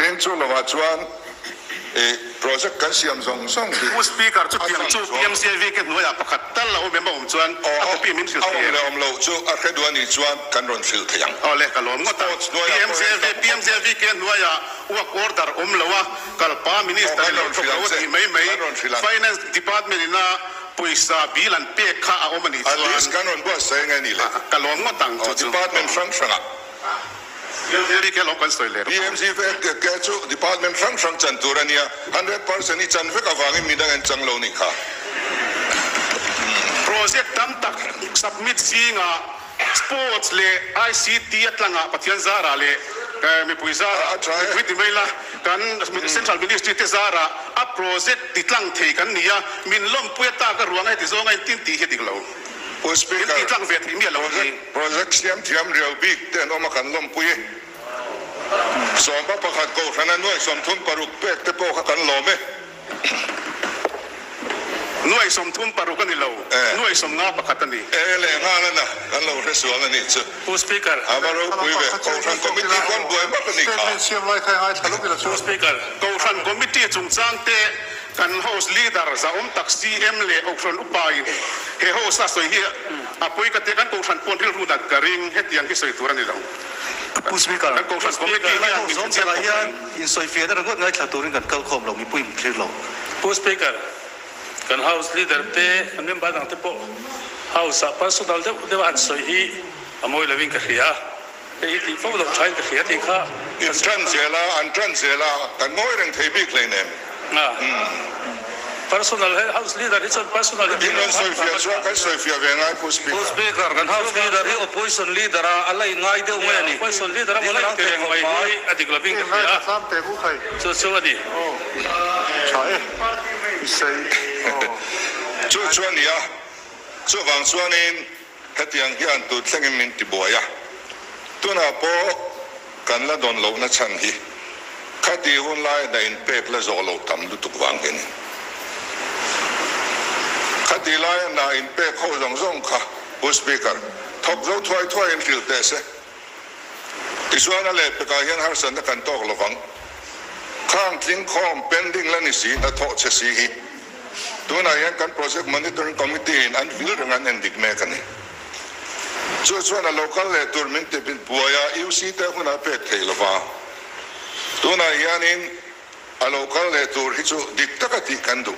ring chu lovah chuan i project kan siam zawng zawng hi Pu Speaker, a chutiang chang chu chuang PMCIVK hnuaiah pakhat tal a awm em a awm chuan Aw a copy min hrilh a thei awm em? leh awm loh chu a hre duh a nih chuan kan rawn hrilh thei ang. Aw le, ka lawm ngawt a. Sports hnuaiah pawh hian PMCIV, tam khawp mai. PMCIVK hnuaiah work order awm lo a, kalpa Aw Minister kan in lo rawn thawk hrilh lo ang a che, tih mai mai kan rawn hrilh ang. Finance Department ina pawisa bill an pek kha a awm a nih A list chuan kan rawn buatsaih nge ni le? ka lawm ngawt ang Aw chu chu. Department hrang hrangah. PMCIVK lawm kan sawi leh rawh. PMCIVK chu Department hrang hrang chan tur a nia, 100% i chan vek avangin midang an chang lo nih kha. Project tam tak submit zingah Sports leh ICT a tlangah Pathian zarah leh mipui zarah, mipui ti mai la, kan Central Ministry te zarah a project ti tlang thei kan ni a, min lawmpui ataka ruang a heti zawnga intin tih hi a dik lo. Pu Min Speaker, ti tlang ve thei miah lo a ni. Project siam thiam riau bik te an awm a kan lawmpui e. Sawmpa pakhat Kohhrana nuai 36 pek te pawh kha kan lawm e. Nuai 36 a ni lo, nuai 51 a ni. E leh nghal a na, kan lo hre sual a nih chu. Pu Speaker. A va ropui ve, Kohhran Committee pawn buai map a nih kha. Pu Speaker. Kohhran Committee chungchang te kan House Leader zahawm tak CM leh Kohhran Upa in he House a sawi hi a pawi ka tia, kan Kohhran pawn rilru nat ka ring, hetiang hi sawi tur a ni lo. Pu Speaker. Kan Kohhran Committee hian min Zawm hre chiang takah khawp hian mai. Insawifiahna ringawt ngaithla turin kan kal khawm lo, mipui min thlir lo. Pu Speaker, kan House Leader te, kan member dang te pawh House ah personal deuh deuh a han sawi hi a mawi lovin ka hria a, hei hi tih fo loh thain ka hria tih kha In tan zel a, an tan zel a, kan ngawi reng thei bik hleinem. Personal he House Leader hi chuan personal hi In rawn sawifiah chuan kan sawifiah ve ngai Pu Speaker. Pu Speaker, kan House Leader hi Opposition Leader a a la in ngai deuh mai a ni. Opposition Leader a la in ti reng mai hi a dik lovin ka hria a, chu chu a ni. Chu chu a ni a, chuvang chuanin hetiang hian tut thlengin min ti buai a, tunah pawh kan la dawn lohna chhan hi khati hun lai na inpek la zawh loh tam lutuk vang hi a ni. Khati laia na inpek ho zawng zawng kha Pu Speaker, thawk zo thuai thuaiin hrilh teh se. Tichuan a lehpekah hian harsatna kan tawk lovang. Khang tling khawm pending la ni si, hnathawh che si hi tunah hian kan Project Monitoring Committee in an vil reng an endik mek a ni. Chu chuan a lo kal leh tur min ti buai a, UC te hunah pek theih lova. Tunah hianin a lo kal leh tur hi chu dik taka tih kan duh.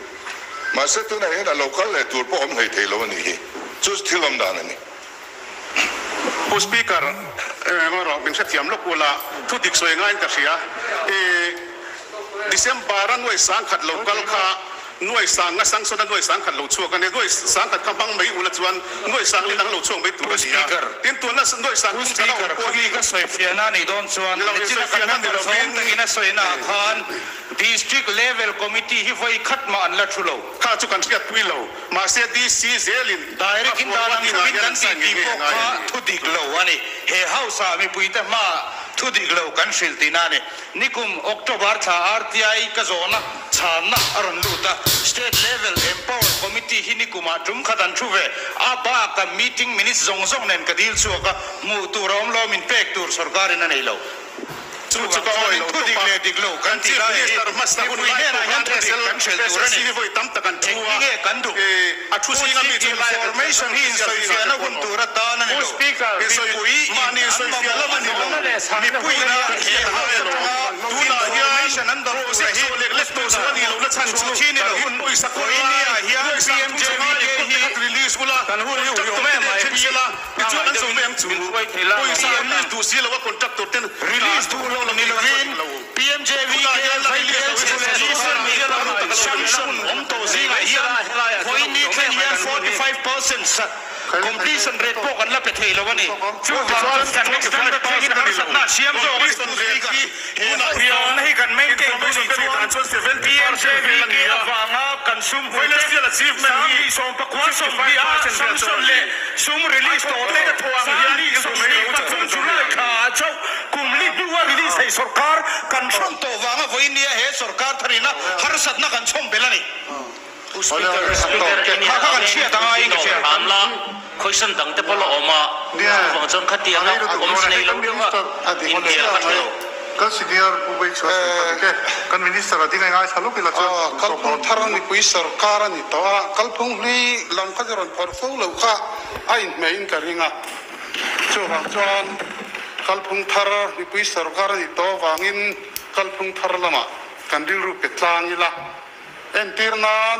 Mahse tunah hian a lo kal leh tur pawh awm hlei thei lo a nih hi. Chu chu thil awm dan a ni. Pu Speaker, eng erawh min hrethiam lawk ula, thu dik sawi ngaiin ka hria. I December a nuai sangkhat lo kal kha nuai sang nga sanction a nuai sangkhat lo chhuak a nia, nuai sangkhat kha hmang mai ula chuan nuai sang leh dang lo chhuak mai tur a ni a. Tin, tuna nuai sang Pu thum chana awm Speaker, pawh hi khami ka sawifiahna a nih dawn chuan ni lo, nichina kan insawifiahna ni member lovin zawng takin a sawina ah khan District Level Committee hi vawi khat mah an la thu lo. Kha chu kan hriatpui lo, mahse DC zelin Direct in dan ang hrumin kan tih tih pawh kha thu dik lo a ni. He House ah mipuite hmaah thu dik lo kan hrilh tihna a ni. Nikum October thla RTI ka zawhna chhanna a rawn lut a, State Level Empower Committee hi nikumah tum khat an thu ve. A bak a meeting minutes zawng zawng nen ka dil chhuak a, hmuh tur a awm lo, min pek tur sorkarin a nei lo. Chu chu ka awi lo Thu dik leh dik lo kan tih lai hi mipui hnenah hian thu dik kan hrilh tur a ni. Engti nge kan duh? Pu Chief Information hi insawifiahna hun tur atan a ni lo. Mipui in an mamawh a ni lo. Mipui ina he house atanga information an dawn tur hi chhuah chi ni lo. Vawinia hian PMJVK hi kan hun hi ui awm em mai. Tichuan an zawm em chu pawisa release duh si lo a contractor ten Release duh lo ni lovin PMJVK sanction awm tawh zingah hian vawiin thlen hian 45% completion rate pawh kan la pe thei lo a ni. Chuvang chuan kan next standard thlengin harsatna a siam zawk a ni. He hriamna hi kan maintain duh nih chuan PMJVK avanga kan sum hmuh te 2019 a sanction leh sum release tawh te 2023 July thla ah chauh kum li hnua release theih sorkar kan hran tawh vanga vawiin nia he sorkar tharina harsatna kan chhawm belh a ni. Pu Speaker, Speaker eng Kha kha kan hriat anga in ka hria. Hram la, khawisan dang te pawh la awm a, chuvang chuan khatianga awmze nei lo deuha inhnial kha tha lo. Kan senior Pu Beichhua sawi kha dik e. Kan Minister a ding a ngaithla lawk ila chuan duh tawk Kalphung thar mipui sorkar a ni tawh a, kalphung hlui lam kha chu rawn phawrh fo lo kha a inhmeihin ka ring a. Chuvang chuan kalphung thar mipui sorkar a nih tawh avangin kalphung thar lamah kan rilru pe tlang ila entir nan.